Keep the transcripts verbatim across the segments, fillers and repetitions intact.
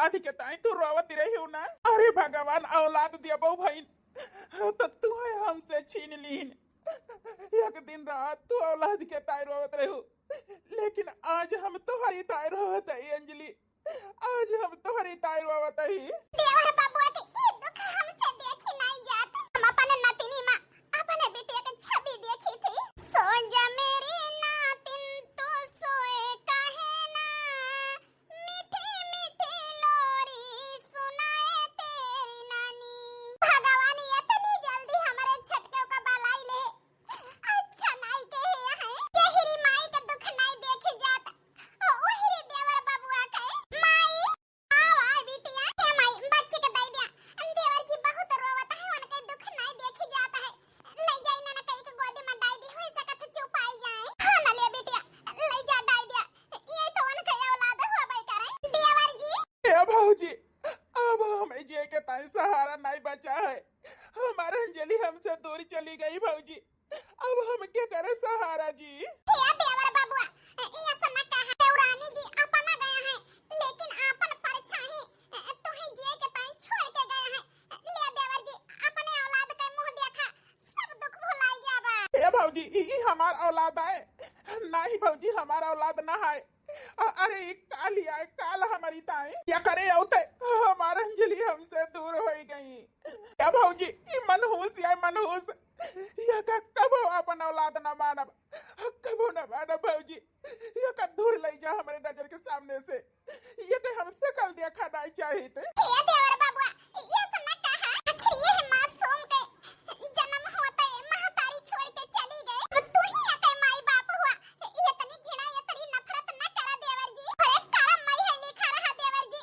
औलाद के ताई तू रोवत रही हो ना। अरे भगवान, औलाद दिया बहु भइन, तो तू है हमसे छीन लीन। एक दिन रात तू औलाद के ताई रोवत रहू, लेकिन आज हम तोहरी ताई रोवत है अंजलि। आज हम तोहरी ताई रोवत ही। देवर बबुआ के ई दुख हमसे देखी नाई जात। हम अपने नतिनी मा अपने बिटिया के छवि देखी थी। सो जा मेरी नातिन तू सोए काहे ना, मीठी मीठी लोरी सुनाए तेरी नानी। भगवान इतनी जल्दी हमरे छटके का बलाई ले। अच्छा नाई के है, है। यही री माई के दुख नाई देखी जात। ओ, वही रे देवर बबुआ के। माई, आवा बिटिया, ए माई, बच्ची के दई दिया। देवर जी बहुत रोवत है, उनके दुख नाई देखी जात है। ले जाई ना, ना कहीं के गोदी में डाई दी, हो सकत है चुप आई जाए। हाँ ना ले बिटिया, ले जा डाई दिया। ये तो उनके औलाद होबे करे। देवर जी। ए भौजी, अब हमें जिए के ताई सहारा नाई बचा है। हमार अंजलि हमसे दूर चली गई भौजी। अब हम के करे सहारा जी? ए देवर बबुआ, ए ऐसा न कहा। देवरानी जी अपना गया है, लेकिन आपन परछाई तुही जिए के ताई छोड़ के गया है। ले देवर जी, अपने औलाद के मुंह देखा, सब दुख भुलाई जाबा। ए भौजी, ई, ई हमार औलाद आए? नाही भौजी, हमार औलाद ना है। अ-, अरे, ई काल ही आए, काल हमारी ताई। या करे औते, हमार अंजलि हमसे दूर होई गई। या भौजी, ई मनहूस, या मनहूस, या का कबो अपन औलाद ना मानब, कबो ना मानब भौजी। या का दूर ले जा हमारे नजर के सामने से। ये के हम सकल देखा नाई चाहित। ए देवर बबुआ, ये सब मत कहा। आखिर ये है मासूम के जन्म होते महतारी छोड़ के चली गई। अब तू ही एकर माई बाप हुआ। ये तनी घृणा, ये तनी नफरत न करा देवर जी। अरे करम मई है लिखा रहा देवर जी।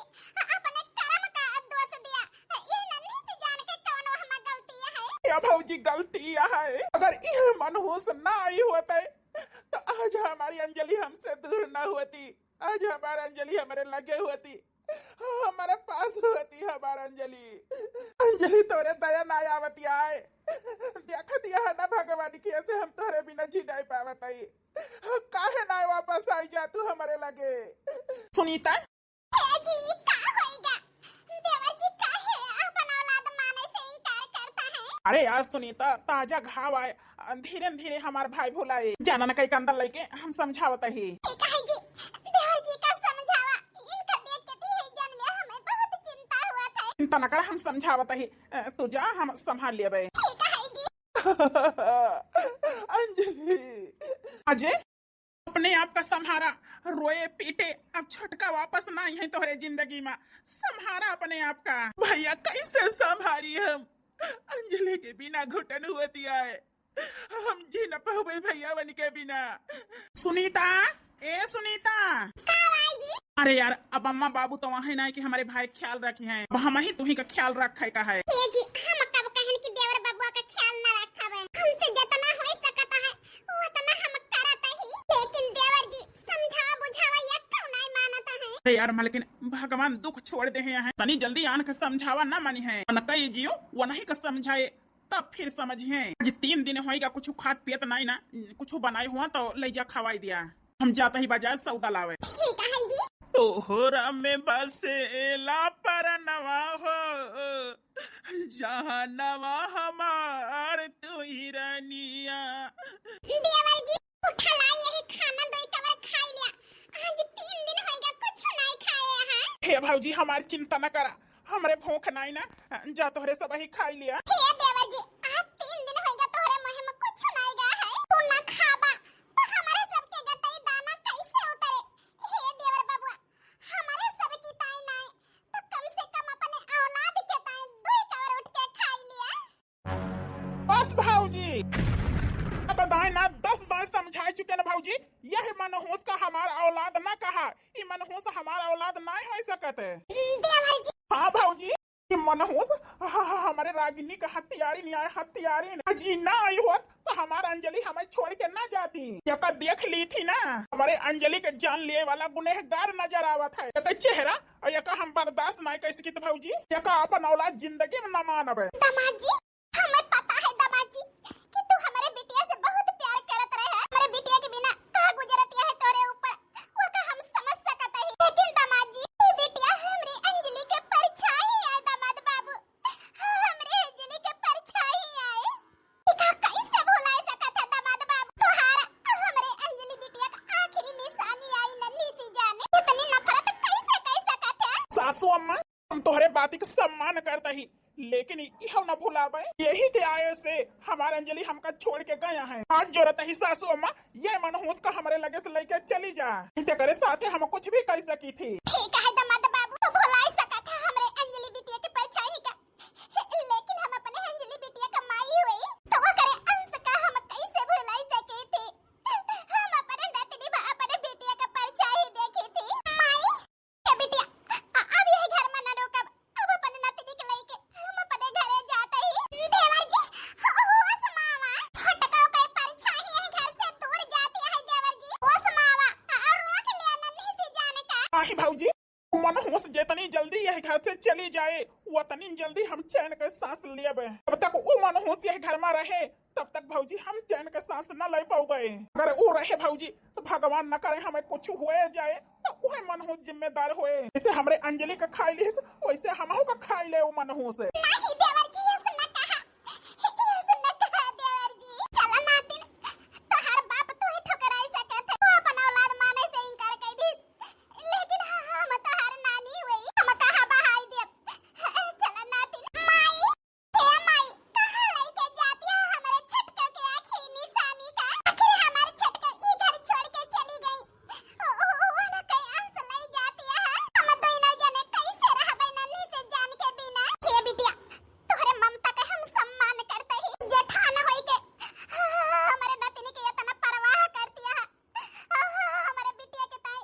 अपने करम का दोष दिया। ये नन्ही से जान के कौनो हम गलती है। या भौजी गलती है। अगर ये मनहूस ना आई होते तो आज हमारी अंजलि हमसे दूर ना होती। आज हमार अंजलि हमरे लगे होती, हमारे पास होती हमार अंजलि। अंजलि तोरे दया ना आवती आए। देखत यह ना भगवान की ऐसे हम तोरे बिना जी नहीं पावत आई। काहे ना वापस आई जा तू हमारे लगे? सुनीता। ए जी, का होइगा? देवर जी काहे अपन औलाद माने से इनकार करता है? अरे यार सुनीता, ताजा घाव आए, धीरे धीरे हमार भाई भुलाए। जाना न कई के अंदर लेके हम समझावत ही। ठीक है जी, देवर जी का समझावा, इनका देख के ती है जान ले हमें बहुत चिंता हुआ था। चिंता न कर, हम समझावत ही, अ, तू जा, हम संभाल लेबे। ठीक है जी। अंजलि। अजय, अपने आप का संभारा, रोए पीटे, अब छोटका वापस ना आई है तोहरे जिंदगी में। संभारा अपने आप का। भैया कैसे संभारी हम? अंजलि के बिना घुटन हुआ दिया है, हम जी न पावे भैया बन के बिना। सुनीता, ए सुनीता। का भाई जी? अरे यार, अब अम्मा बाबू तो वहाँ ना कि हमारे भाई ख्याल रखी हैं, अब हम ही तुही का ख्याल रखे का है। ए जी, हम कब कहन कि देवर बबुआ का ख्याल ना रखबे? हमसे जितना हो सकता है उतना हम करत ही, लेकिन देवर जी समझावा बुझावा ये क्यों नहीं मानत है? अरे यार मलकिन, भगवान दुख छोड़ दे हैं, तनी जल्दी आन के समझावा ना मानी है। उनका ये जियो, वो नहीं का समझाए, तब फिर समझिए। आज तीन दिन होइगा, कुछ खात पियत नहीं ना, कुछ बनाए हुआ तो ले जा खवाई दिया। हम जाता ही बाजार सौदा लावे। ठीक है जी। तोहरा में बसेला परनवा हो, जहनवा हमार तू ही रनिया। देवर जी, उठा लाई यही खाना दो कवर खाई लिया। आज तीन दिन होइगा कुछ नहीं खाए हैं। हे भौजी, हमार चिंता न करा, हमरे भूख नाई ना, जा तोहरे सब ही खाई लिया। हे देवर जी, आज तीन दिन होइगा तोहरे मुंह में कुछ नाई गा है। तू ना खाबा तो हमारे सबके गटई दाना कैसे उतरे? हे देवर बबुआ, हमारे सब की ताई नाई तो कम से कम अपने औलाद के ताई दो कवर उठ के खाई लिया। बस भौजी, अब दाई ना दस बार समझा चुके ना भौजी, यह मनहूस का हमार औलाद ना कहा, ई मनहूस हमार औलाद ना हो सकत। देवर जी। हाँ भौजी, ई मनहूस ह-, ह-, ह-, हमारे रागिनी का हत्यारी नहीं आए, हत्यारी नहीं। आज ई ना आई होत तो हमार अंजलि हमें छोड़ के ना जाती। यका देख ली थी ना, हमारे अंजलि के जान लिए वाला गुनहगार नजर आवत है। यका चेहरा और यका हम बर्दाश्त नहीं कर सकी तो भौजी, यका अपन औलाद जिंदगी में ना मानबे। दामाद जी, हमें पता है दामाद जी कि तू हमारे बिटिया से बहुत प्यार करत रहे है। हमारे बिटिया के बिना का गुजरतिया है तोरे ऊपर, वो का हम समझ सकत है। लेकिन दामाद जी, ये बिटिया हमरी अंजलि सासू अम्मा, हम तोहरे बाती के सम्मान करत ही, लेकिन इहो न भुलाबे, यही के आए से हमार अंजलि हमका छोड़ के गया है। हाथ जोड़त ही सासू अम्मा, ये मनहूस का हमरे लगे से लेके चली जा, इनके करे साथे हम कुछ भी कर सकी थी। ठीक है दामाद बाबू, तू भुलाई सकत है हमरे अंजलि बिटिया के परछाई का, लेकिन हम अपने अंजलि बिटिया का माई हुई, तो वो करे अंश का हम कैसे भुलाई सकी थी? हम अपने नतनी में अपने बिटिया का परछाई देखी थी। माई, ए बिटिया, अ-, अब यही घर में न रुकब। अब अपने नतनी के लेके हम अपने घरे जाते ही। देवर जी, हो-, होश मावा। छोटका के परछाई यही घर से दूर जाती है देवर जी। होश मावा, अ-, अ-, रोक लिया नन्ही सी जान का। आही भौजी, उ मनहूस जितनी जल्दी यह घर से चली जाए, उतनी जल्दी हम चैन के सांस लेबे। जब तक उ मनहूस यह घर में रहे, तब तक भौजी हम चैन के सांस न ले पाउबे। अगर उ रहे भौजी, तो भगवान न करे हमें कुछ हुए जाए, तो उहे मनहूस जिम्मेदार होए। जैसे हमरे अंजलि का खाई लिहिस, वैसे हमहू का खाई ले उ मनहूस। नहीं देवर जी, ऐसे न कहा, ऐसे न कहा देवर जी। चला नातिन, तोहार बाप तू ही ठुकराई सकत है, वो अपन औलाद माने से इनकार कर दी, लेकिन हम तोहार नानी हुई, हम कहा बहाई देब। चला नातिन, माई, हे माई, कहाँ लइके जाती है हमरे छटका के आखिरी निशानी का? आखिर हमार छटका ई घर छोड़ के चली गई। ओ, ओ, ओ, ओना कई अंश लई जाती है। हम दोनों जने कैसे रहबे नन्ही से जान के बिना? हे बिटिया, तोहरे ममता के हम सम्मान करते ही जेठान होई के हमरे नतनी के इतना परवाह करती है। आहा, हमरे बिटिया के ताई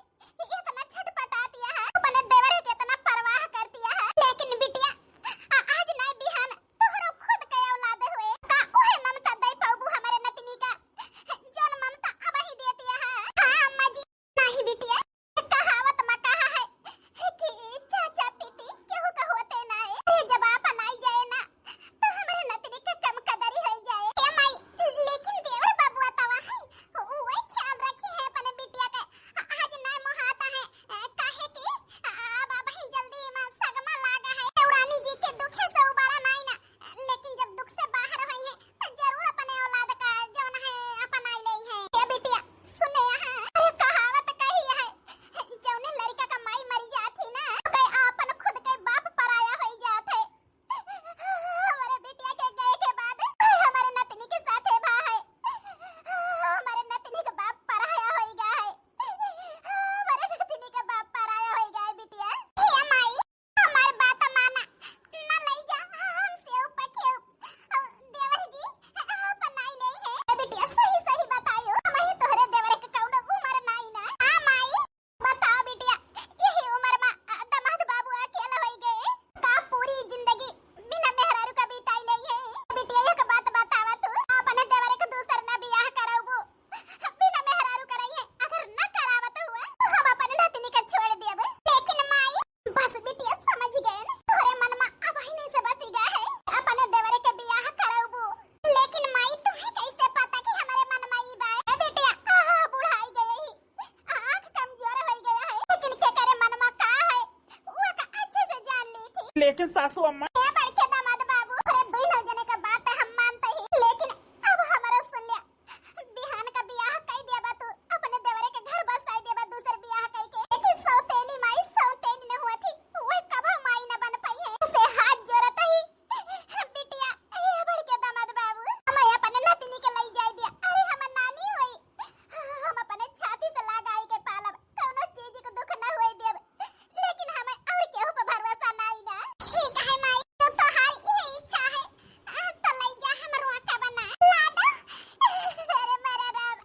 इतना छटपटातिया है, अपने देवर के इतना परवाह करतिया है, लेकिन बिटिया, आ-, आज नाय बिहान तोहरो खुद के औलाद हुए, का उहे ममता दे पाउबू हमरे नतनी का, जौन ममता अबही देतिया है? हाँ अम्मा जी, नाही बिटिया, कहावत में कहा है कि चाचा पीती केहू का होते ना है। अरे जब आपन आई जाए ना, तो हमरे नतनी का कम कदरी हो जाए। ए माई, लेकिन देवर बबुआ तवा है, वो ख्याल रखी है अपने बिटिया का। आज ना मोहाता है, काहे कि अब, अब ही जल्दी में सगमा लागा है। देवरानी जी के दुखे से उबारा नाई ना, लेकिन जब दुख से बाहर होई है, तो जरूर अपने औलाद का जौन है, अपनाई लेई है। ए बिटिया, सुने यहाँ, अरे कहावत कही है, जौने लड़का का माई मरी जात ही ना, ओके आपन खुद के बाप पराया होई जात है। हमारे बिटिया के गए के बाद, अरे हमारे नतनी के साथे भा है, हमारे नतनी के बाप पराया होई गया है, हमारे नतनी के बाप पराया होई गया है बिटिया। ए माई, हमार बात माना, ना लई जा, हम सेव पखेव। अ, देवर जी, आप नाई लेई है। ए बिटिया, सही सही बतायो, हमही तोहरे देवर के कौनो उमर नाई ना। हाँ माई, बताओ बिटिया, यही उमर मा, अ, दमाद बाबू अकेला होई गए। का पूरी जिंदगी बिना मेहरारू का बिताई लेई है? बिटिया, एक बात बतावा तू, अपने देवर के दूसर ना बियाह करौबू? बिना मेहरारू करई है, अगर ना करावत हुआ, तो हम अपन नतनी का छोड़ देब। लेकिन माई, बस बिटिया समझ गए न, तोहरे मन में अब ही नहीं से बसी गया है, अपने देवरे के बियाह करौबू। लेकिन माई, तुम्हें कैसे पता कि हमारे मन में ई बा? ए बिटिया, आहा, बुढ़ाई गए ही, आँख कमजोर हो गया है, लेकिन के करे मन में का है, वो का अच्छे से जान ली थी। लेकिन सासू अम्मा, ए बड़के दामाद बाबू, अरे दोनों जने का बात हम मानते ही, लेकिन अब हमारा सुन लिया, बिहान का बियाह कई देबा तू, अपने देवरे के घर बसाई देबा दूसर बियाह कई के। लेकिन सौतेली माई सौतेली न हुआ थी, वह कभा माई न बन पाई है। से हाथ जोड़त ही, बिटिया, ए बड़के दामाद बाबू, हमें अपने नतनी के लई जाई दिया। अरे हमर नानी होई, हम अपने छाती से लगाई के पालब, कौनो चीज के दुख न होए देब। लेकिन हमें और केहू पे भरोसा नाई ना। ठीक है माई, तो तोहार इहे इच्छा है, आ, तो लई जा हमरो का बना। लाडो, अरे मेरा राम,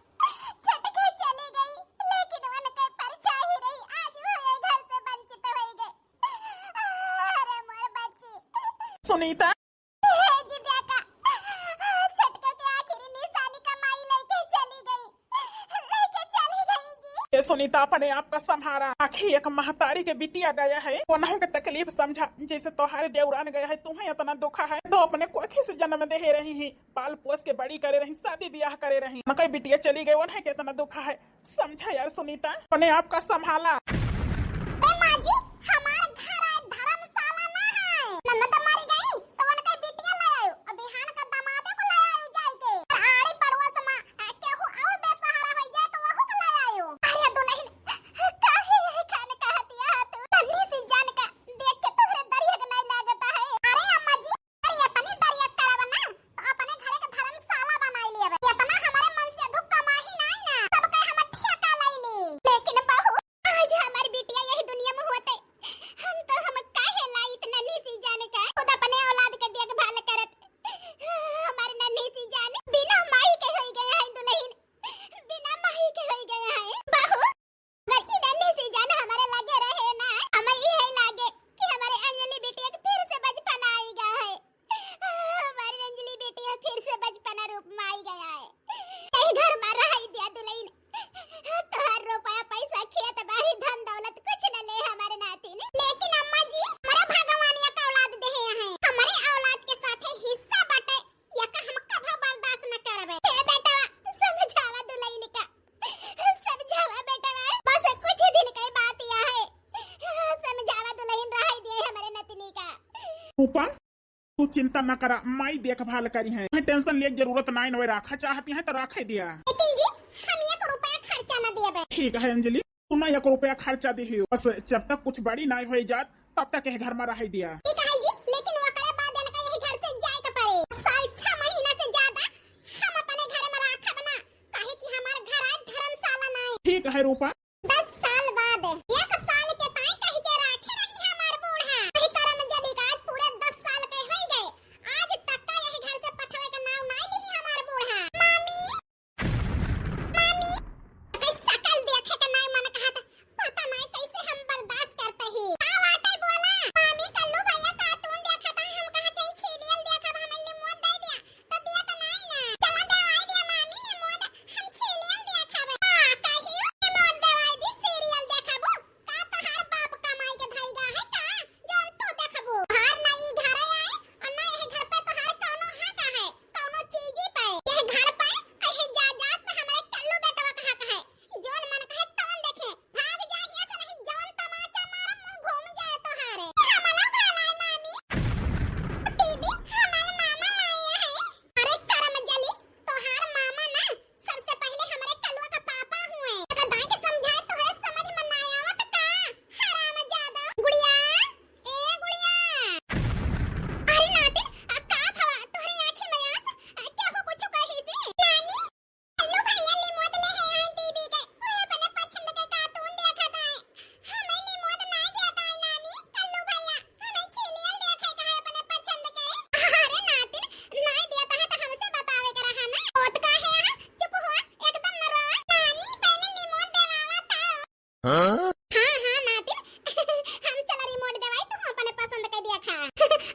छटका चली गई, लेकिन उनके परछाई रही, आज वो ये घर से वंचित हो गए। अरे मोर बच्ची। सुनीता, ए, जिद्या का, छटका के आखिरी निशानी का माई लेके चली गई, लेके चली गई जी। ए सुनीता, अपने आप का संभारा। आखिर एक महतारी के बिटिया गया है, उन्हों के तकलीफ समझा। जैसे तोहारे देवरान गया है, तुम्हें इतना दुखा है, तो अपने कोखी से जन्म दे रही है, पाल पोस के बड़ी करे रही, शादी ब्याह करे रही, उनका बिटिया चली गई, उन्हें के इतना दुखा है। समझा यार सुनीता, अपने आप का संभाला। ए माँ जी, हमार घर है धर्मशाला ना है। ननद मरी गई तो उनका बिटिया ले आयो। अब बिहान का दामादे को ले आयो जाए के। और आड़ी पड़ोस में, आ, केहू और बेसहारा हो जाए तो वहू को ले आयो। अरे दुल्हन, काहे यही खान कहतिया तू? तन्नी सी जान का रूपा, तू चिंता न करा, माई देखभाल करिहैं। मैं tension लेक जरूरत नाई नवे, राखा चाहती हैं तो राखे दिया। लेकिन जी, हम एक रुपया खर्चा न देबे। ठीक है अंजलि, तू ना एक रुपया खर्चा दिहियो, बस जब तक कुछ बड़ी नाई होई जात, तब तक यह घर में रहे दिया। ठीक है जी, लेकिन ओकरे बाद इनका यही घर से जाए के पड़े। साल छह महीना से ज्यादा हम अपने घर में राखब ना, काहे कि हमार घर आज धर्मशाला नाई। ठीक है रूपा, दस साल बाद एक साल के ताई कहि के राखे रही हमार बूढ़ा। वही करम जली का आज पूरे दस साल के होई गए, आज तक का यही घर से पठवे का नाव नाई लिही हमार बूढ़ा। मामी, मामी, कई शकल देखे का नाई मन कहत, पता नाई कैसे हम बर्दाश्त करते ही। का बाटे बोला? मामी, कल्लू भैया cartoon देखत है, हम कहा चाही serial देखब, हमें remote दे दिया। तो दिया तो नाई ना। चला देवाई दिया मामी remote, हम serial देखब। आ, कहियो remote देवाई दी, serial देखबो। का तोहार बाप कमाई के धइगा है का? जौन तू देखबो। तोहार ना ई घरे आए और ना यह घर पे तोहार कौनो हक है, कौनो चीजी पे। यह घर पे, यह जायदाद पे हमरे कल्लू बेटवा का हक है। जौन मन कहे तवन देखे। भाग जा हियां से, नहीं जवन तमाचा मारब, मुंह घूम जाए तोहारे। हमला भलाई मामी। दीदी, हमार मामा आए हैं। अरे करम जली, तोहार मामा ना सबसे पहले हमरे कलुआ का पापा हुए। तो दाई के समझाए तोहरे समझ में ना आवत का? हरामजादा। गुड़िया, ए गुड़िया। अरे नातिन, आ का भवा तोहरे आँखी में आस? आ केहू कुछ कही सी? नानी, कल्लू भैया remote ले है यहाँ टीवी के, वो अपने पसंद के cartoon देखत है। हमें remote ना देता है नानी, कल्लू भैया, हमें serial देखे का है अपने पसंद के। अरे नातिन, ना देता है तो हमसे बतावे का रहा ना। ओत का है यहाँ, चुप हो, एकदम न रो। नानी पहले remote देवावा था। हाँ? हाँ, हाँ, नातिन, हम चला remote देवाई, तू अपने पसंद के देखा।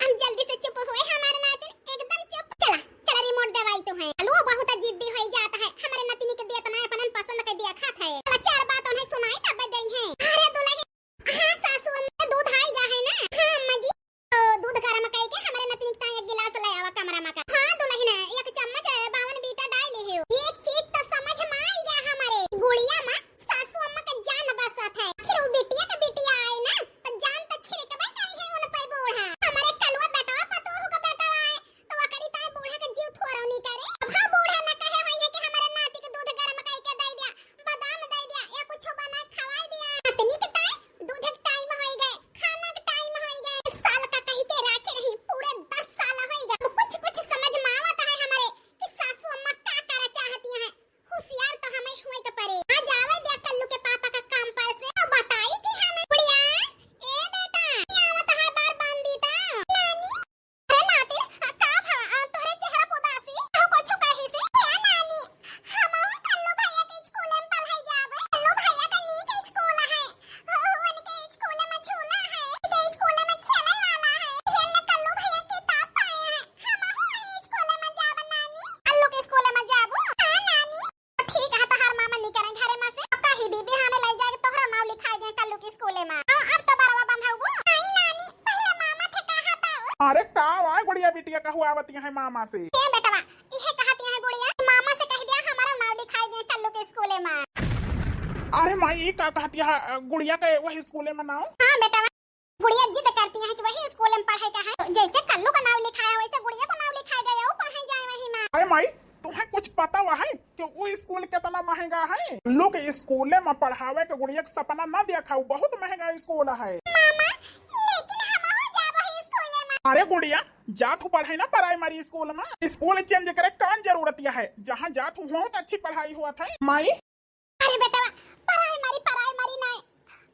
हम जल्दी से चुप हुए, हमारे नातिन, एकदम चुप। चला, चला remote देवाई तू है। कलुआ बहुत जिद्दी होई जात है, हमारे नतिनी के देत ना, अपने पसंद के देखा थे। चला चार बात उन्हें सुनाई तब देई है। अरे दुल्हन, हाँ सासू अम्मा, दूध आई गया है ना? हाँ अम्मा जी। तो दूध गरम कइके हमरे नतनी के ताईं एक गिलास ले आवा कमरा मा का। हाँ दुलहिन, एक चम्मच Bournvita डाल लिहियो। एक चीज तो समझ मा आई गया हमरे, गुड़िया मा सासू अम्मा के जान बसत है। आखिर वो बिटिया के बिटिया आए ना, तो जान तो छिड़कबे करी है उन पे बूढ़ा। हमरे कलुआ बेटवा पतोहू का बेटवा आए, तो ओकरी ताईं बूढ़ा के जीव थोड़ो नहीं करे। अब हाँ बूढ़ा ना कहे होइहे कि हमरे नाती के दूध गरम कइके दे दिया, बादाम दे दिया, या कुछ बना खवाई दिया। नतनी के ताईं दूध के time होई गए, खाना के time होई गए। एक साल का कही के राखे रही, पूरे दस साल होई गए। अब कुछ कुछ समझ मा आवत है हमरे कि सासू अम्मा का करे चाहती हैं। होशियार तो हमें हुए के पड़े। आज आवे दिया कल्लू के पापा का काम पर से, तो बताई थी हमें। गुड़िया, ए बेटा, ये आवत है बार बांधी था। नानी, अरे नातिन, आ, का भा, आ, तोहरे चेहरा पे उदासी? कहू कुछ कही से? ए नानी, हमहू कल्लू भैया के स्कूल में पढ़ाई जाबे। कल्लू भैया का नीक स्कूल है। ओ, उनके स्कूल में झूला है। उनके स्कूल में खेले वाला है। खेलने कल्लू भैया किताब पाए हैं। हमहू वही स्कूल में जाबे नानी। कल्लू के स्कूल में जाबू? हाँ नानी। ठीक है, तोहार मामा निकरे घरे मा से। अब कही दी, बिहाने ले जाके तोहरा नाव लिखाई दे कल्लू के स्कूले मा। हाँ, अब तो बरवा बंधाउबो। आई नानी, पहले मामा थे कहा था। अरे का वा गुड़िया बिटिया, कहू आवत है मामा से? ए बेटवा, इहे कहत है गुड़िया, मामा से कह दिया हमारा नाव लिखाई दे कल्लू के स्कूले मा। अरे माई, ई का कहत है गुड़िया के वही स्कूले मा नाव? हाँ बेटवा, गुड़िया जिद करती है कि वही स्कूल में पढ़ाई का है। जैसे कल्लू का नाव लिखाया, वैसे गुड़िया को नाव लिखाया गया, वो पढ़ाई जाए वही मा। अरे माई, तुम्हें कुछ पता हुआ है कि वो स्कूल कितना महंगा है? कल्लू के स्कूले मा पढ़ावे के गुड़िया के सपना ना देखा, वो बहुत महंगा स्कूल है। मामा, लेकिन हम हो जा वही स्कूल मा। अरे गुड़िया, जात हूँ पढ़ाई ना primary स्कूल मा, स्कूल change करे कौन जरूरत है? जहाँ जात हूँ, वहाँ तो अच्छी पढ़ाई हुआ था। माई, अरे बेटवा, primary, primary नाय।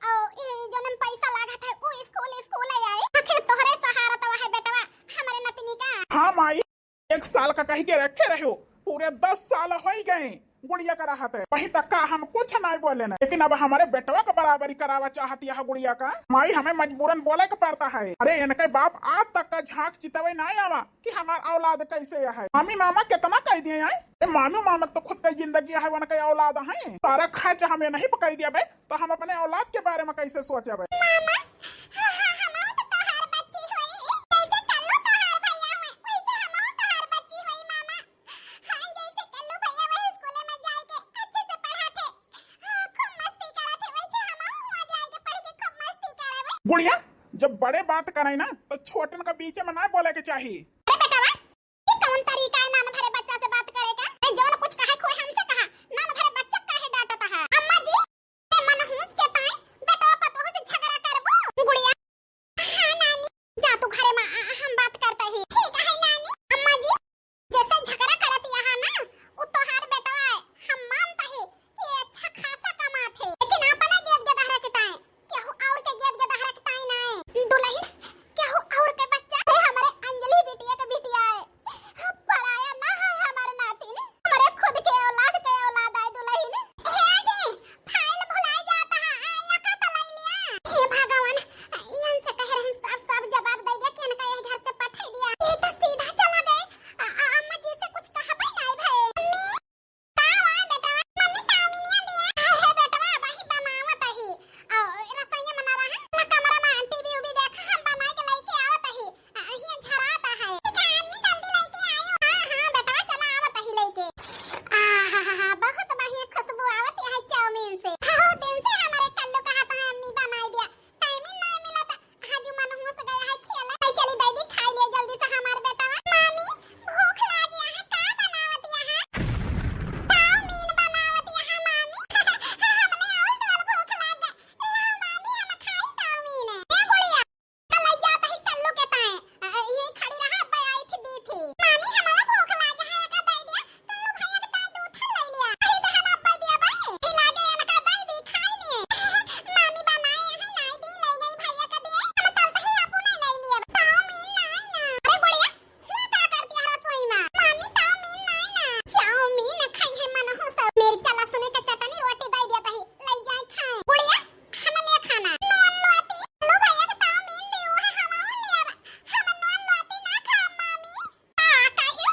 ओ, ई जोन में पैसा लागत है, ऊ स्कूल, स्कूल है आई। आखिर तोहरे सहारा तो है बेटवा, हमरे नतनी का। हाँ माई, एक साल का कही के रखे रहो, पूरे दस साल हो ही गए गुड़िया का रहत है। वही तक का हम कुछ नहीं बोले ना, लेकिन अब हमारे बेटवा का बराबरी करावा चाहती है गुड़िया का। माई, हमें मजबूरन बोले के पड़ता है। अरे इनके बाप आज तक का झांक चितवे ना आवा कि हमार औलाद कैसे है। मामी मामा कितना कह दिए हैं, ए, मामी मामा तो खुद का जिंदगी है, उनके औलाद है। सारा खर्च हमें नहीं पकाई दिया बे, तो हम अपने औलाद के बारे में कैसे सोचबे? मामा, हाँ, हाँ, हमहू तो तोहार बच्ची होई, जैसे कल्लू तोहार भैया हुए, वैसे हमहू तोहार बच्ची होई मामा। हाँ, जैसे कल्लू भैया वही स्कूल में जाए के अच्छे से पढ़ा थे, हाँ, खूब मस्ती करत है, वैसे हमहू वहाँ जाए के पढ़ के खूब मस्ती करबे। गुड़िया, जब बड़े बात करे ना, तो छोटन का बीच में ना बोले के चाही। अरे बेटवा, ई कौन तरीका है नान भरे बच्चा से बात करे का? अरे जवन कुछ कहे खोए हमसे कहा, नान भरे बच्चा काहे डांटत है? अम्मा जी, ए मनहूस के ताई बेटवा पतोह से झगड़ा करबो? गुड़िया, हाँ नानी, जा तू घरे में, आ, हम बात करते ही। ठीक है नानी। अम्मा जी, जैसे झगड़ा करत यहाँ ना, उ तोहार बेटवा है, हम मानता ही कि अच्छा खासा कमात है, लेकिन अपना गेद गदहरा के ताई, केहू और के गेद गदहरा के ताई ना है। दुल्हन, केहू और के बच्चा है, हमारे अंजलि बिटिया के बिटिया है। पराया ना है हमार नातिन, हमरे खुद के औलाद के औलाद आए दुल्हन। हे जी, फाइल भुलाई जात है, आ, या का तो लई लिया। हे भगवान, इनसे कह रहे हैं सब, सब जवाब दे दिया कि इनका यही घर से पठाई दिया। ये तो सीधा चला गए, आ, आ, अम्मा जी से कुछ कहबे नहीं भए। मम्मी, का हुआ बेटवा? मम्मी चाउमीनिया दिया। अरे बेटवा, वही बनावत ही। आ, रसोईया में ना रहा, ना कमरा में टीवी उवी देखा, हम बनाए के लेके आवत ही। आ, हियां झराता है। ठीक है, अम्मी जल्दी लेके आयो। हाँ, हाँ, बेटवा, चला आवत ही लेके। आ, हा, हा, हा, बहुत बढ़िया खुशबू आवत है चाउमीन से। बहुत दिन से हमारे कल्लू का हाथ में अम्मी बनाई दिया। टाइमिंग नहीं मिला था। आजू मनहूस गया है खेले। नहीं चली दीदी, खाई लिए जल्दी से हमार बेटवा। मामी, भूख लाग गया है, का बनावत यहाँ? चाउमीन बनावत यहाँ, मामी। हमने और डबल भूख लाग गया। ला, मामी, हम खाई चाउमीन। ए गुड़िया, कल लई जात ही कल्लू के ताए। अ, अ, ये खड़ी रहा, अब्बे आई थी, दी थी। मामी, हमारा भूख लागे है, एका दे दिया। कल्लू भैया के ताए दूध ले लिया। अरे, दहन अब्बे दिया बे। ई लागे एनका दे दी, खाई लिए। मामी बनाए है, नाई दी, ले गई भैया के दिए। हम तल तही आपू नहीं ले लिए। चाउमीन नाई ना। अरे, गुड़िया, हुआ का करती है रसोई में? मामी, चाउमीन नाई ना। चाउमीन खाई है मन हो सब। मिर्चा लहसुन के चटनी रोटी दे दिया तही, ले जाए खाए। गुड़िया, खाना ले खाना। नॉन रोटी, लो भैया के चाउमीन दे, वो है हवा हो लिया बा। हम नॉन रोटी ना खाब, मामी। आ, काहे?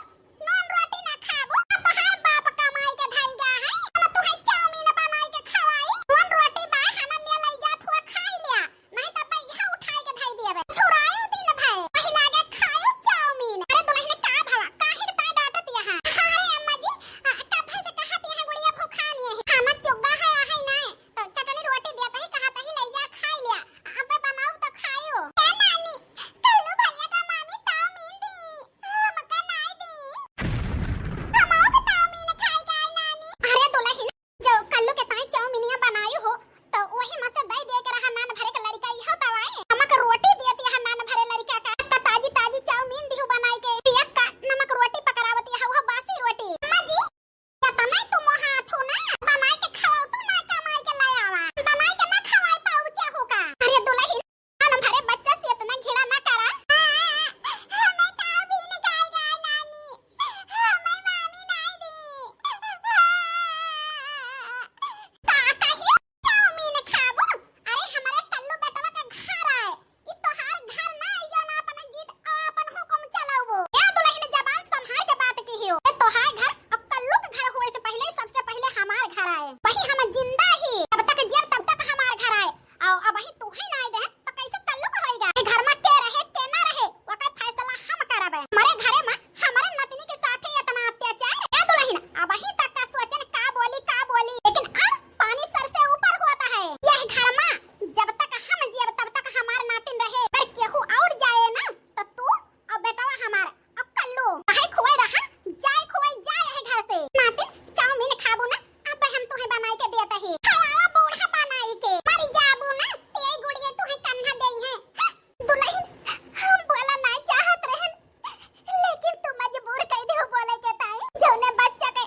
नॉन रोटी ना खाबो? अब तोहार बाप कमाई के धइल गा है। हम तुहे चाउमीन बनाई के खवाई। नॉन रोटी बा, खाना ले लई जात हुआ, खाई लिया। नहीं तो भैया उठाई के धई दिया बे। छुरायो दिन भर। वही लागे खायो चाउमीन। अरे दुल्हन का भला, काहे के ताई डांटत यहाँ? अरे अम्मा जी, आ, कब से कहत यहाँ गुड़िया भूखानी है। खाना चुग्गा है, आहे नहीं। तो चटनी रोटी देत ही कहत ही ले जा खाई लिया। अबे बनाऊ तो खायो। ए नानी, कल्लू भैया का मामी चाउमीन दी। हमका नाई दी। हमहू के चाउमीन खाई जाए नानी। अरे दुल्हन, जो कल्लू के ताई चाउमीनिया बनाई हो, तो वही में से दई दे के रहा नान भरे के लड़का, इहो तो आए। हमका रोटी देती है नान भरे लड़का का। का ताजी ताजी चाउमीन दिहु बनाई के। पियक्का नमक रोटी पकड़ावती है, वो बासी रोटी। अम्मा जी, इतना तू मोहात हो ना, बनाई के खवाओ तू ना, कमाई के ले आवा। बनाई के ना खवाई पाऊ क्या होगा? अरे दुल्हन, नान भरे बच्चा से इतना घृणा ना करा। हमें चाउमीन खाएगा नानी, हमें मामी नाई दी। का कहियो चाउमीन खाबो? अरे हमारे कल्लू बेटवा का घर आए, ई तोहार घर ना आई जौन अपन जीत और अपन हुकुम चलाबो। ए दुल्हन जबान संभाल के बात कहियो। ए तोहार घर अब कल्लू का घर हुए से पहले सबसे पहले हमार घर आए। वही हम जिंदा ही, जब तक जियब तब तक हमार घर आए। अउ अबही तू ही नाई दे, तो कैसे कल्लू का होई जाए? घर में के रहे, के ना रहे, ओकर फैसला हम करबे। हमरे घरे में हमरे नतनी के साथे इतना अत्याचार। ए दुल्हन, अबही तक का सोचन का बोली, का बोली, लेकिन अब पानी सर से ऊपर होता है। यह घर में जब तक हम जियब तब तक हमार नातिन रहे, पर केहू और जाए ना, तो तू और बेटवा हमार अब कल्लू, काहे खोए रहा, जाए खोए जाए है घर से। नातिन, चाउमीन खाबू ना, अब हम तुहे बनाई के देत ही। खवावा बूढ़ा बनाई के, मर जाबू ना, ए गुड़िया तुहे कन्हा देई है। दुल्हन, हम बोला ना चाहत रहन, लेकिन तू मजबूर कई देहु बोले के ताई। जौने बच्चा के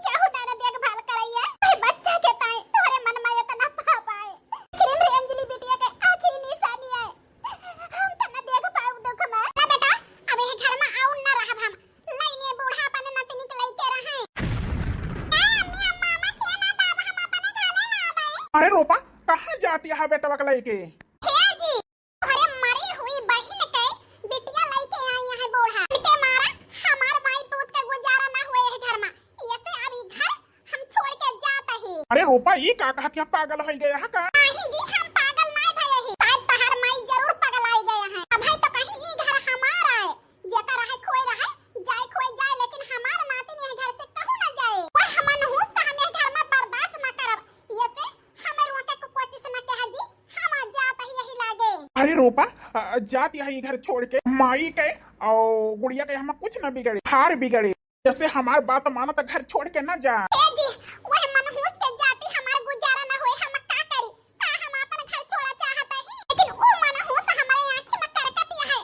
केहू ना ना देखभाल करैया, ओए बच्चा के ताई तोहरे मन में इतना पाप आए। आखिर रे अंजलि बिटिया के आखिरी निशानी आए। हम त न देख पाउब दुख में। ना बेटा, अब यही घर में आउन ना रहब हम। लई लिए बूढ़ा अपने नतनी के लइके रहे। ए अम्मी, अम्मा, अम्मा, के ना दाब हम अपने घरे ना आबे। अरे रूपा, कहाँ जाती है बेटवा के लइके? हे जी, अरे मरी हुई बहिन के बिटिया लइके आई है बूढ़ा। इनके मारा हमार माई पूत के गुजारा ना हुए है घर में। ये से अब ई घर हम छोड़ के जात ही। अरे रूपा, ई का कहत है, पागल होई गया है का? नाही जी, हम पागल नाही भय ही। शायद तहार माई जरूर पगलाई गया है। अब है तो कहीं ई घर हमार आए, जेकर रहे खोए रहे, जाए खोए जाए, लेकिन हमार नातिन यह घर से कहूँ ना जाए। वह मनहूस का हम यह घर में बर्दाश्त ना करब। ये से हमें रोके को कोशिश ना कहा जी, हम जात ही यही लागे। अरे रूपा, अ, जात यही घर छोड़ के, माई के और गुड़िया के हम कुछ न बिगड़े, हार बिगड़े। जैसे हमार बात माना तो घर छोड़ के ना जा। ए जी, वह मनहूस के जाती हमार गुजारा ना होए, हम का करी? का हम अपन घर छोड़ा चाहत ही? लेकिन ऊ मनहूस हमारे आँखी में करकतिया है,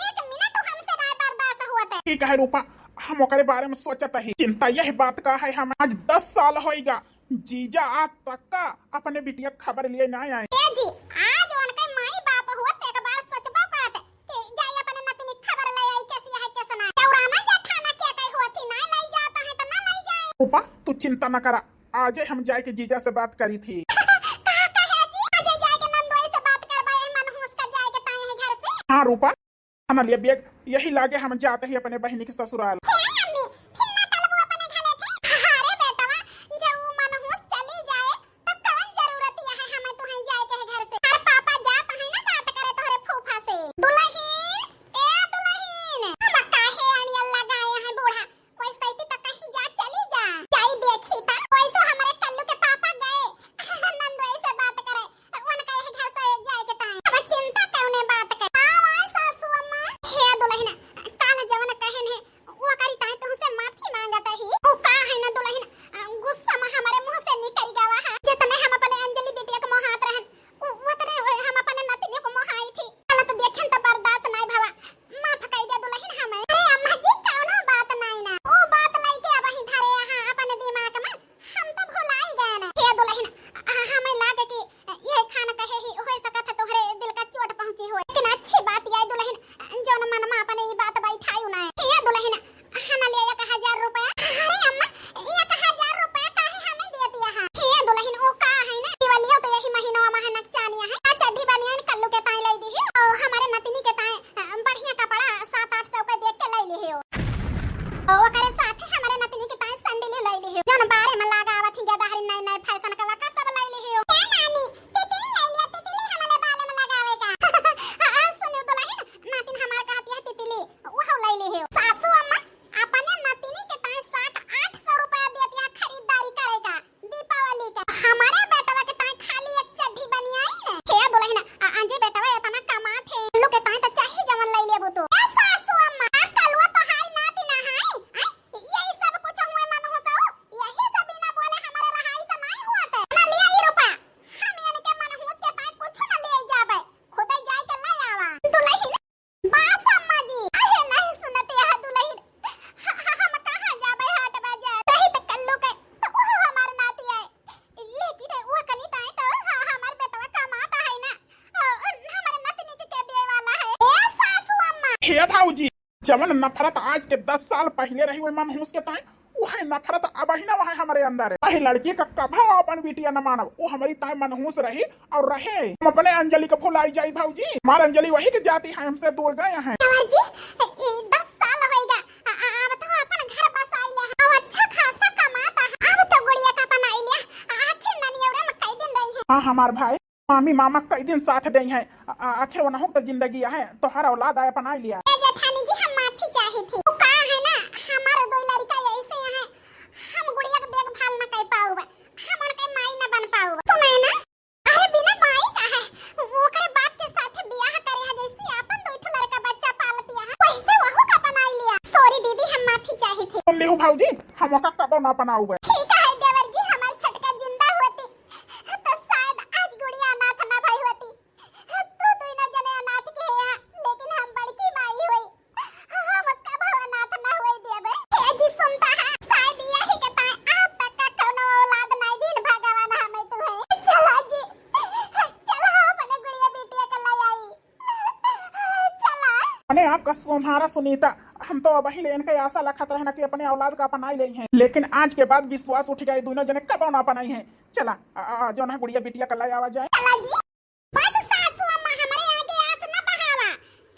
एक मिनट हमसे ना बर्दाश्त होत है। ठीक है रूपा, हम ओकरे बारे में सोचत ही। चिंता यह बात का है, हम आज दस साल होइगा, जीजा आज तक का अपने बिटिया खबर लिए ना आए। ए जी, आज उनके माई बाप होत एक बार सोचबो करत कि जाई अपने नतनी खबर ले आई, कैसी है, कैसा ना। दौड़ाना जेठाना क्या कही होती, ना लाई जाता है तो ना लाई जाए। रूपा, तू चिंता न करा, आजे हम जाए के जीजा से बात करी थी। कहा, कहे जी, आजे जाए के नंदोई से बात करबा, ये मनहूस का जाए के ताई है घर से। हाँ रूपा, खाना लिया बैग, यही लागे हम जाते ही अपने बहिनी के ससुराल। हे अम्मी, फिर ना तलबू अपने घरे थे। अरे बेटवा, जब वो मनहूस चली जाए, तब कवन जरूरत यह है हमें तुहें जाए के है घर से? हर पापा जात है ना बात करे तोहरे फूफा से। दुलहिन, ए दुलहिन, हम काहे अड़ियल लगाए हैं बूढ़ा? कोई सैती तक कहीं जा, चली जा। जाई देखी ता, कोई तो हमारे कल्लू के पापा गए नंदोई से बात करे, उनका यही घर से जाए के ताई। अब चिंता कौने बात के? आओ, आओ सासू अम्मा। हे दुलहिन, काल जवन कहन है, वो करी ताई तुमसे माफी मांगत ही। वो का है ना दुलहिन, गुस्सा में हमारे मुंह से निकल गवा है। जितने हम अपने अंजलि बिटिया को मोहात रहन, उ-, उतने हम अपने नतिनियों को मोहाई थी। गलत देखेन तो बर्दाश्त नहीं भवा। माफ कई दे दुलहिन हमें। अरे अम्मा जी, कौनो बात नहीं ना। वो बात लेके अब ही धरे यहाँ अपने दिमाग में। हम तो भुलाई गए ना। हे दुलहिन, आ, हमें लागे कि ये खान कहे ही हो सकत है तोहरे दिल का चोट पहुंची हो। लेकिन अच्छी बात ये दुलहिन, जौन मन में अपने ये बात बैठाई ना। हे दुलहिन, हना ले एक हजार रुपया। अरे अम्मा, एक हजार रुपया काहे हमें दे दिया है? हे दुलहिन, वो का है ना, दिवालियो तो यही महीनवा में है, नकचानिया है। आ चड्ढी बनियान कल्लू के ताई लाई दी है, और हमारे नतिनी के ताई, अ, बढ़िया कपड़ा सात आठ सौ का देख के लाई ली है। और ओकरे साथे हमारे नतिनी के ताई सैंडल लाई ली है। जौन बारे में लगावत ही गदहरी नए नए फैशन का, वका सब लाई ली है। क्या नानी, तितली लाई लिया, तितली हमारे बाले में लगावे का। आ, आ, सुनियो दुलहिन, नातिन हमार कहती है तितली, वो लाई ली है। सासू अम्मा, अपने नतिनी के ताई सात आठ सौ रुपया देती है खरीदारी करे का दीपावली का। हमारे बेटवा के ताई खाली एक चड्ढी बनियाई ना। हे दुलहिन, आ, आंजी बेटवा इतना कमात है, कल्लू के ताई तो चाहे जवन लाई लेबो तो। ए सासू अम्मा, आ कलुआ तो हाई नाती ना हाई, हैं? यही सब कुछ हुए मनहूस हो, यही सब बिना बोले हमारे रहाई से नहीं हुआ थे। ना लिया ई रुपया, हम इनके मनहूस के ताई कुछ ना ले जाबे, खुदे जाए के ले आवा। दुलहिन, बस अम्मा जी, अहे नहीं सुनते है दुलहिन। ह-, ह-, हम कहाँ जाबे हाट बाजार? रही तो कल्लू के, तो वो हमार नाती आए। लेकिन वो कनी ताई तो ह-, हमार बेटवा कमाता है ना। अ, हमारे नतनी के, के दिए वाला है। ए सासू अम्मा। हे भौजी, जवन नफरत आज के दस साल पहिले रही वही मनहूस के ताई, वही नफरत अब ही ना वही हमारे अंदर है। वही लड़की का कभो अपन बिटिया न मानब, वो हमारी ताई मनहूस रही और रहे। हम अपने अंजलि को भुलाई जाई भौजी। हमार अंजलि वही के जाती है, हमसे दूर गए हैं। देवर जी, ए, ए, दस साल होइगा। आ, आ, अब तो अपन घर बसाई ले। अब अच्छा खासा कमाता है। अब तो गुड़िया का बनाई ले। आ, आखिर ननियौरा में कई दिन रही है। हाँ, हमार भाई, मामी मामा कई दिन साथ दे हैं। आ, आ, आखिर वनहु तो जिंदगी है, तोहर औलाद आए अपनाई लिया। ए जेठानी जी, हम माफी चाही थी। वो का है ना, हमार दो लड़का ऐसे हैं, हम गुड़िया के देखभाल न कर पाउब, हम उनके माई न बन पाउब। सुने ना, अरे बिना माई का है, ओकरे बाप के साथ बियाह करे है, जैसे आपन दो ठो लड़का बच्चा पालतिया है, वैसे वहू का बनाई लिया। Sorry दीदी, हम माफी चाही थी। सुन लिहू भौजी, हम ओका कबो ना अपनाउबे। ठीक है देवर जी, हमार छोटका जिंदा होती तो शायद आज गुड़िया अनाथ ना भई होती। तू दुइनो जने अनाथ के है, लेकिन हम बड़की माई होई, हम कबो अनाथ ना होई देबे। ए जी सुनता है, शायद यही के ताई आज तक का कौनो औलाद नहीं दिन भगवान हमें तू है। चला जी, चला अपने गुड़िया बिटिया के ले आई। चला। अने आपका सोम्हारा सुनीता, हम तो अबही ले इनके आशा लखत रहना कि अपने औलाद का अपनाई ले हैं, लेकिन आज के बाद विश्वास उठ गया, दुइनो जने कबो ना अपनाई हैं। चला, आ, आ, जौन है गुड़िया बिटिया का ले आवा जाए। चला जी। बस सासू अम्मा, हमरे आगे आस न बहावा।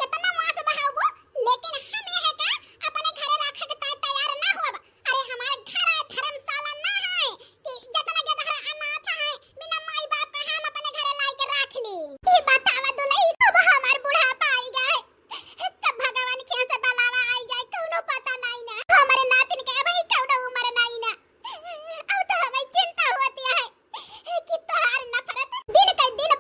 केतना आस बहावबो, लेकिन हम यह का अपने घरे रखे के ताई तैयार ना होब। अरे हमार घर आ धर्मशाला ना है कि जतना गदहा अनाथ है, बिना माई बाप का हम अपने घरे लाई के रख ली। ई बतावा दुलही, अब हमार बुढ़ापा आई गए, तब भगवान के यहाँ से बलावा आई जाए, कौनो पता नहीं ना। हमारे नातिन के अबही कौनो उम्र नहीं ना। अब तो हमें चिंता होती है कि तोहार नफरत दिन के दिन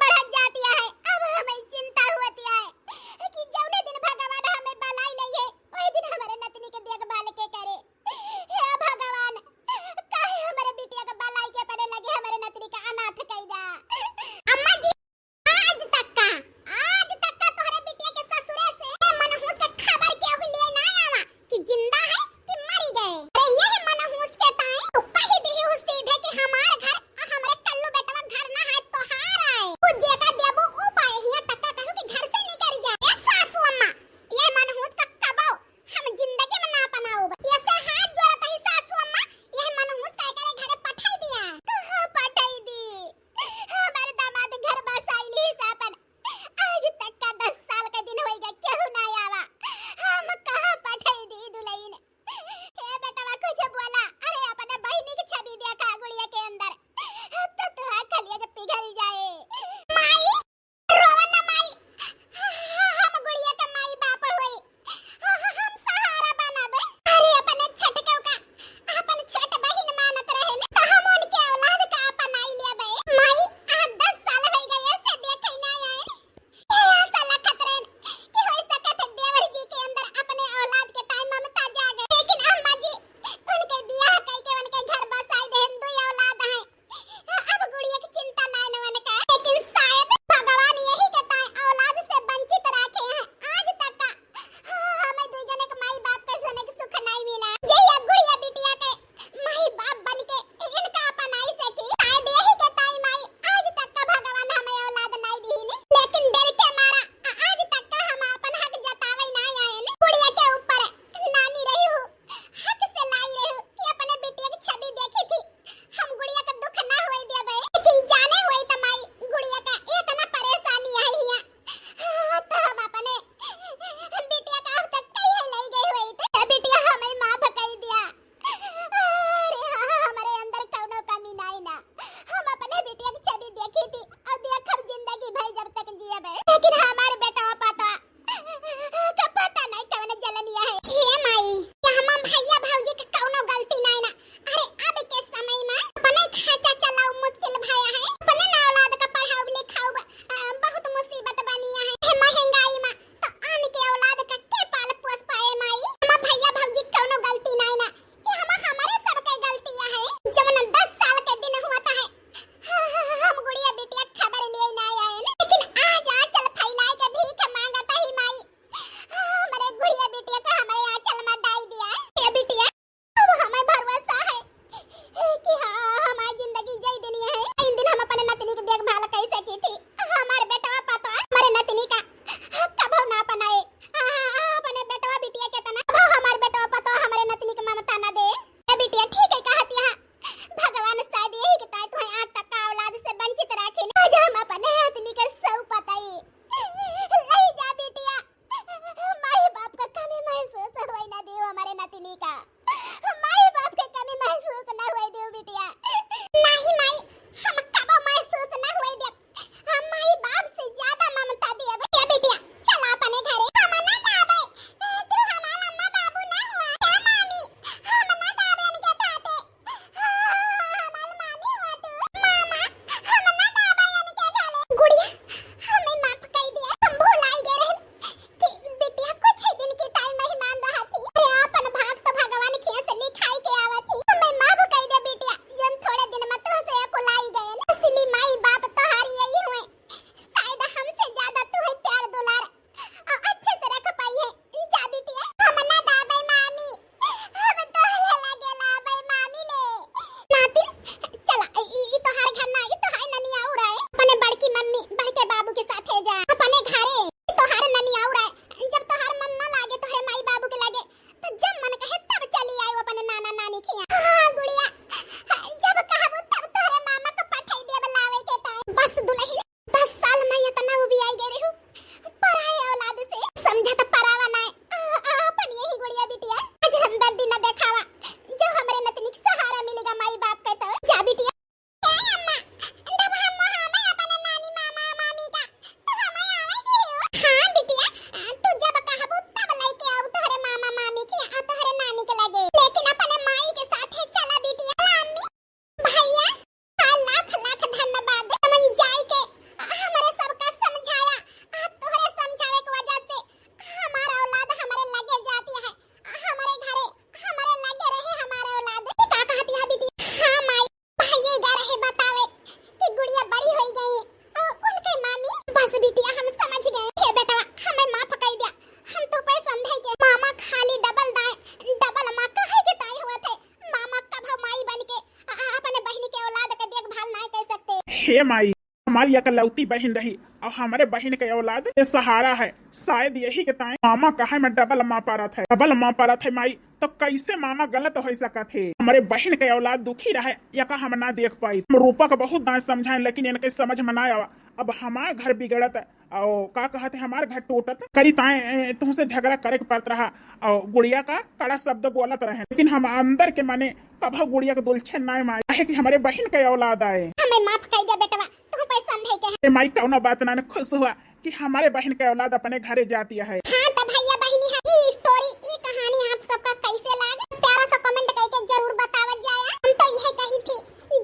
हे माई, हमारी एकलौती बहिन रही और हमरे बहिन के औलाद के सहारा है। शायद यही के ताई मामा कहे में डबल माँ परत है, डबल माँ परत है माई। तो कैसे मामा गलत हो सकत है? हमरे बहिन के औलाद दुखी रहे, यका हम ना देख पाई। हम रूपा के बहुत दाएं समझाए, लेकिन इनके समझ में ना आवा। अब हमार घर बिगड़त और का कहत है, हमार घर टूटत, करी ताए, ए, तुमसे झगड़ा करे के पड़त रहा और गुड़िया का कड़ा शब्द बोलत रहे, लेकिन हम अंदर के माने कभो गुड़िया के दुलछन ना मारे, काहे कि हमरे बहिन के औलाद आए। हमें माफ कर दे बेटवा, तू पे संदेह के है। ए माई, कौनो बात ना, खुश हुआ कि हमरे बहिन के औलाद अपने घरे जाती है। हाँ, तो भैया बहिनी है, ई स्टोरी, ई कहानी आप सबका कैसे लागे? प्यारा सा कमेंट करके जरूर बतावत जाया। हम तो यह कही थी,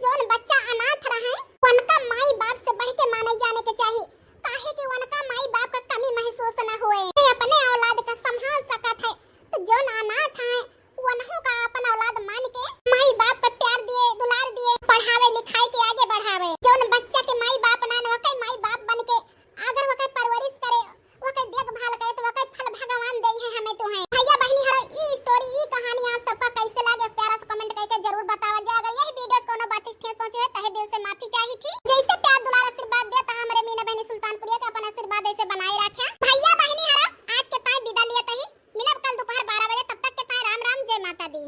जोन बच्चा अनाथ रहे, उनका माई बाप से बढ़ के माने जाने के चाहिए, काहे कि उनका माई बाप का कमी महसूस न होए। वे अपने औलाद का संभाल सकत है, तो जोन अनाथ है, उन्हों का अपन औलाद मान के माई बाप का प्यार दिए, दुलार दिए, पढ़ावे लिखाए के आगे बढ़ावे। जोन बच्चा के माई बाप ना न, वके माई बाप बन के अगर वके परवरिश करे, वके देखभाल करे, तो वके फल भगवान दे है हमें तो है। भैया बहिनी हरो, ई स्टोरी, ई कहानी आप सबका कैसे लागे, प्यारा सा कमेंट करके जरूर बतावा जाए। अगर यही वीडियो से कोनो बात ठेस पहुंचे है, तहे दिल से माफी चाही थी। जैसे प्यार दुलार आशीर्वाद देता हमरे मीना बहिनी सुल्तानपुरिया के, अपन आशीर्वाद ऐसे बनाए रखे। भैया बहिनी हरो, आज के ताई विदा लिया तही, मिलब कल दोपहर बारह बजे, तब तक के ताई राम राम, जय माता दी।